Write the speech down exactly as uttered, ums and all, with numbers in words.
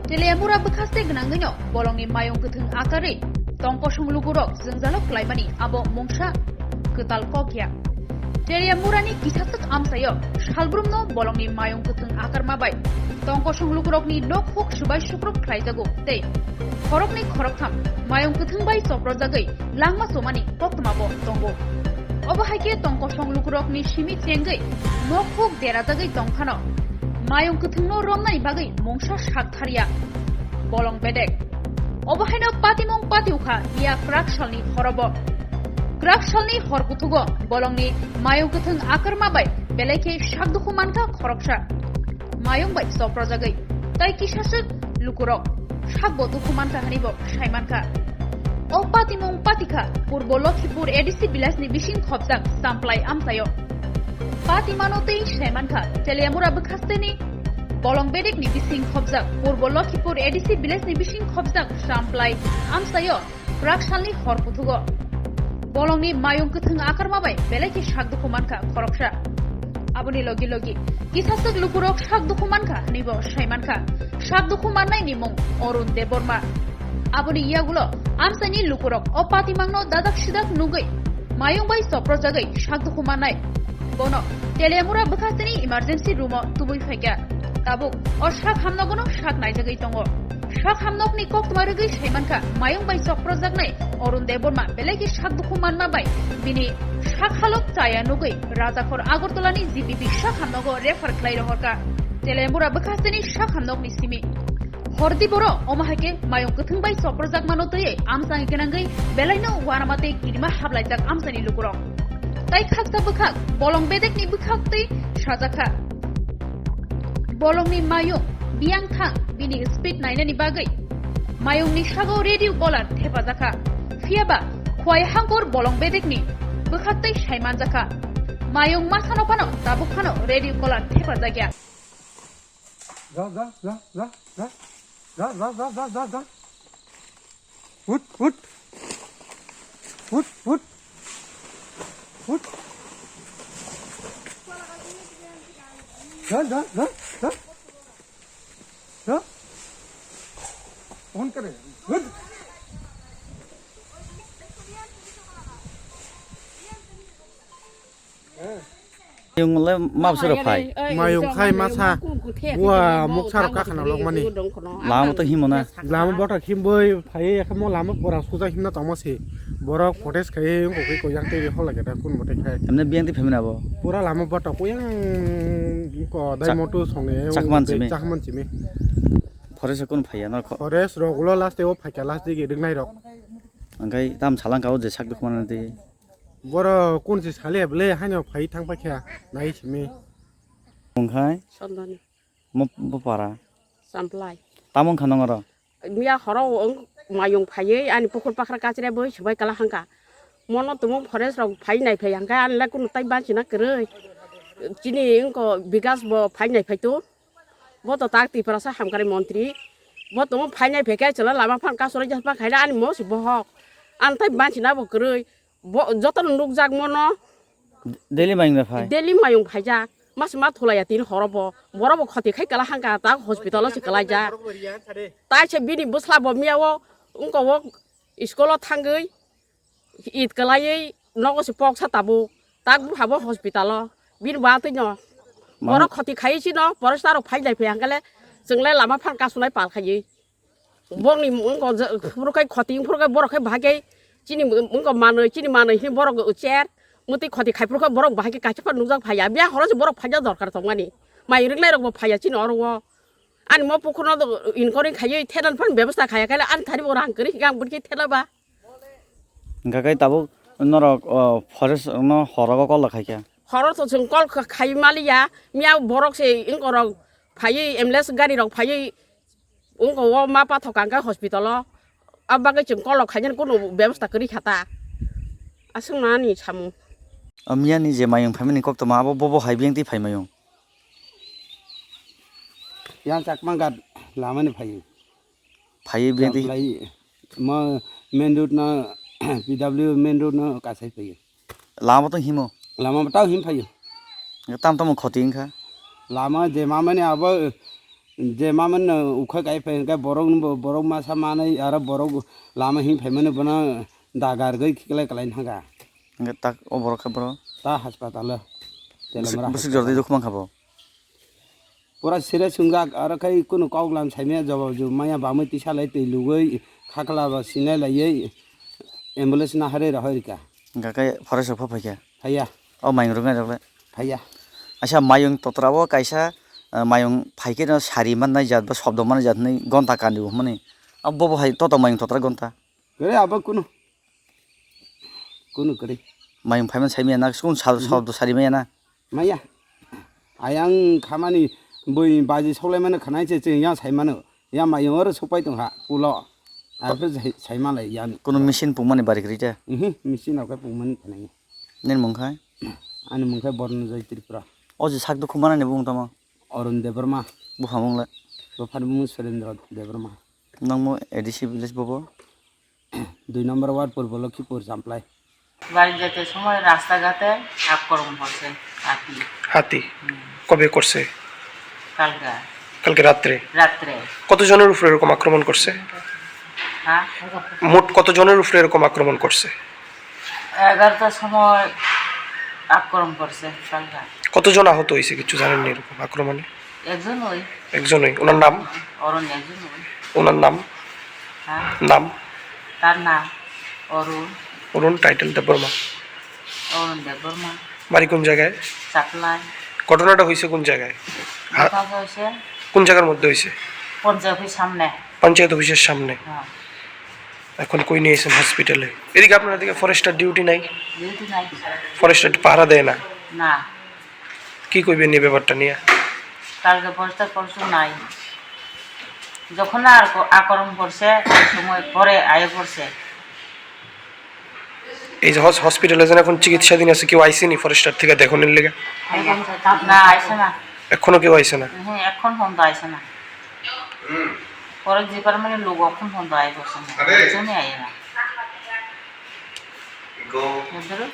Teliamura bwkhaste gwnangwino bolongni mayung kwthwng akarwi tongkosong lukurok jwngjalo klaimani abo mungsa kwtal kok ya. Teliamurani kisaswk amsaio salbrumno bolongni mayung kwthwng akarma bai tongkosong lukurokni nok huk swbai sukruk khlaijago tei khoroknwi khoroktham mayung kwthwng bai choprojagwi langma chomani koktwmabo tongo. Obo hai khe tongkosong lukurokni simi chengwi nok huk derajagwi tongphano mayung kwthwngno romnani bagwi mungsa sak tharya bolong bedek. Obo haino patimung patiukha miya kwrak salni horobo. Kwrak salni hor kuthugo bolongni mayung kwthwng akarma bai belai khe sak dukhu mankha khoroksa. Mayung bai choprojagwi tai kisaswk lukurok sakbo dukhu mankha hwnwibo saimankha. O patimung patikha Purbo Lokhipur A D C village ni bising khopjak Samplai amchaio. Patimano tei saimankha Teliamura bwkhasteni bolong bedekni bising khopjak Purbo Lokhipur A D C village ni bising khopjak Samplai amchaio kwrak salni hor kuthugo. Bolongni mayung kwthwng akarma bai belai khe sak dukhu mankha khoroksa. Aboni logi logi kisaswk lukurok sak dukhu mankha hwnwibo saimankha. Sak dukhu mannaini mung Arun Debbarma. Aboni yagulo amchaini lukurok o patimangno dajak sijak nugwi mayung bai choprojagwi sak dukhu mannai. Bono Teliamura bwkhasteni emergency room-o tubui phaikha. Tabuk o sak hamnogono sak naijagwi tongo. Sak hamnokni koktwma rwgwi saimankha mayung bai choprojaknai Arun Debbarma belai khe sak dukhu manma bai bini sak halok chaya nugwi Rajakhor Agartalani G B B sak hamnogo refer khlai rohorkha. Teliamura bwkhasteni sak hamnokni simi. Hordi boro omo hai khe mayung kwthwng bai choprojak mano twiwi amchangwi gwnangwi belaino uanama tei kirima hablaijak amchaini lukurok. Tai khaksa bwkhak bolong bedekni bwkhak twi sajakha. Bolongni mayung biyang thang bini speed nainani bagwi mayungni sago radio collar thepajakha. Phiyaba Khwai Hangkor bolong bedekni bwkhak twi saimanjakha. Mayung masano phano tabuk phano radio collar thepajakya. Ra, ra, ra, ra, ra. Ra, ra, ra, ra, ra, ra. Hut, hut. Hut, hut. Hut. Ra, ra, ra, ra. Ra. On kare. Hut. Yung le mabsero phai. Mayung khai masa. Wa muksa rok kakhana lokmani. Lama to himo na. Lama bothak himboi phai, ekhamo lama pora suja himna tongma se. Borok protest khai yung kok ko yang tei hol lage da kun bote khai. Emne biyang ti phaimina bo. Pura lama bothak ko yang ko dai moto songne. Chakman simi. Chakman simi. Forest kun phaiya na kho. Forest rok ulo last o phaikha last digi ringnai rok. Angkai tam salang kao je sak dukmana di. Boro kun si sale bele haino phai thang pakha nai simi. Mungkhai? Sondoni. Mo bo para. Samplai. Tamung khanong aro. Miya horo ong mayung phaiye ani pukhur pakhra kachre boi subai kala hangka. Mono tumung forest rok phai nai phai hangka ani le kunu tai banchina kwrwi. Chini ingko Bikas bo phai nai phai tu. Bo to tak Tiprasa hamkrai montri. Bo tongo phainai phekhe chwla lama phan kasorai jaspa khaina ani mo si bohok. Ani tai banchina bo kwrwi. Bo jotono nukjak mono. Daily mayung da phai. Daily mayung phaijak. Mas ma thulaiya tin horo bo. Boro bo khoti khai kala hangka tak hospital o si kalaijak. Tai se bini bwsla bo miya o wngko o school o thangwi. It kalaiwi nogo se poksa tabuk. Tak bupha bo hospital o. Bini ba twi no. Ma- Borok khoti khai si no, borok saro phai nai phai hangkale. Chwngle lama phan kasunai pal khaiwi. Bokni mungko je-, phuru khai khoti phuru khai borok khai bahai khai. Chini mungko manwi, chini manwi hini borok cher. Muti khoti khai phuru khai borok bahai khai kaisa phan nukjak phaiya. Biya horo se borok phaina dorkar tongmani. Mai ringlai rok bo phaiya chini oro o. Ani mo pukhurno do inquiry khaiwi thenan phan bebostha khaiya khaile ani thani bo rang kwrwi hika ang bwrwi thena ba. Hingkha khe tabuk norok, o, forest no horogo call rok khaikha. Horo to chwng call kha-, khai maliya, miya borok se wngkorok phaiwi ambulance gari rok phaiwi wngko o ma pathok kha hwnkhe hospital o. Abo bagwi chwng call rok khainani kunu bebosta kwrwi kha ta. Aswk nani samung. O miya ni je mayung phaimani koktwma abo bobo hai biyang twi phai mayung. Yang Chakma ghat lamani phaiwi. Phaiwi biyang twi. Samplai ma main road no P W main road no kasai phaiwi. Lama to himo. Lama tao him phaiwi. Tam tamo khoti wngkha. Lama je mamani abo Je mamano ukhai kai phai hwnkhe borok, borok masa manwi aro borok lama him phaimani bono dagar gwi khiklai kalai hwnka. Hwnkhe tak o borok khe boro? Ta haspatalo. Bwswk, Telamra bwswk haspatalo. Jordai dukhu mankha bo? Pura serious wngjak, aro khai kunu kok lam saimaya jawab ju maya bamwi tisa lai twi lugwi khakla ba sinai laiwi ambulance naharwi rohorika. Hwnkha khe forest rok pha phaikha? Phaiya. O mayung rwknai rok le? Phaiya. Aisa mayung totra o kaisa, eh, mayung phaikhe no sari mannai jat ba sobdo mannai jat hinwi gonta kandi bo hwnmani. Abo bo hai toto mayung totra gonta? Kwrwi abo kunu. Kunu kwrwi. Mayung phaiman saimaya na, kunu sal-, Mhm. Sobdo sari maya na? Maya. Ayang khamani bui baji soklaimano khwnai se chwng yang saimano. Yang mayung oro sokpai tongkha pulo. Aphuru sai-, saimalai yani. Kunu machine pungmani bari kwrwi ta? Mhm, machine rok khe pungmani khwnai. Nini mung khai? Ani mung khai Bornojoy Tripura. O je sak dukhu manani bumung tamo? Arun Debbarma. Buphang mung le? Buphang mung Surendra Debbarma. Nangmo A D C village bobo? দুই নম্বর ওয়ার্ড, পূর্ব লক্ষ্মীপুর, জামপ্লাই। বাড়ি যেতে সময় রাস্তাঘাটে আক্রমণ করছে হাতি। হাতি? হুম। কবে করছে? কালকা। কালকে রাত্রে? রাত্রে। কতজনের উপরে এরকম আক্রমণ করছে? হ্যাঁ? মোট কতজনের উপরে এরকম আক্রমণ করছে? এগারোটার সময় আক্রমণ করছে কালকা। কতজন আহত হয়েছে কিছু জানেননি এরকম আক্রমণে? একজন ওই। একজনই। ওনার নাম? অরুণ একজন ওই। ওনার নাম? হ্যাঁ? নাম? তার নাম অরুণ। অরুণ টাইটেল দেববর্মা। অরুণ দেববর্মা। বাড়ি কোন জায়গায়? চাপলাই। ঘটনাটা হয়েছে কোন জায়গায়? হ্যাঁ। ঘটনাটা হয়েছে কোন জায়গার মধ্যে হয়েছে? পঞ্চায়েত অফিস সামনে। পঞ্চায়েত অফিসের সামনে। হ্যাঁ। এখন কই নিয়ে এসেছেন হসপিটালে? এদিকে আপনার এদিকে ফরেস্টার ডিউটি নাই? ডিউটি নাই। ফরেস্টার পাহারা দেয় না? না। কি কইবেন এই ব্যাপারটা নিয়ে? কালকে ফরেস্টার পরশু নাই। যখন আর ক-, আক্রমণ করছে, ওই সময় পরে আয়ে পড়ছে। এই যে হস-, হসপিটালে যেন এখন চিকিৎসাধীন আছে, কেউ আইসেনি ফরেস্টার থেকে দেখনের লেগে? না, আইসে না। এখনো কেউ আইসে না? হুম, এখন পর্যন্ত আইসে না। ফরেস্ট ডিপার্টমেন্টের লোক এখন পর্যন্ত আয় করছে না। আরে। একজনই আয় না। গো। বুঝতে পারো?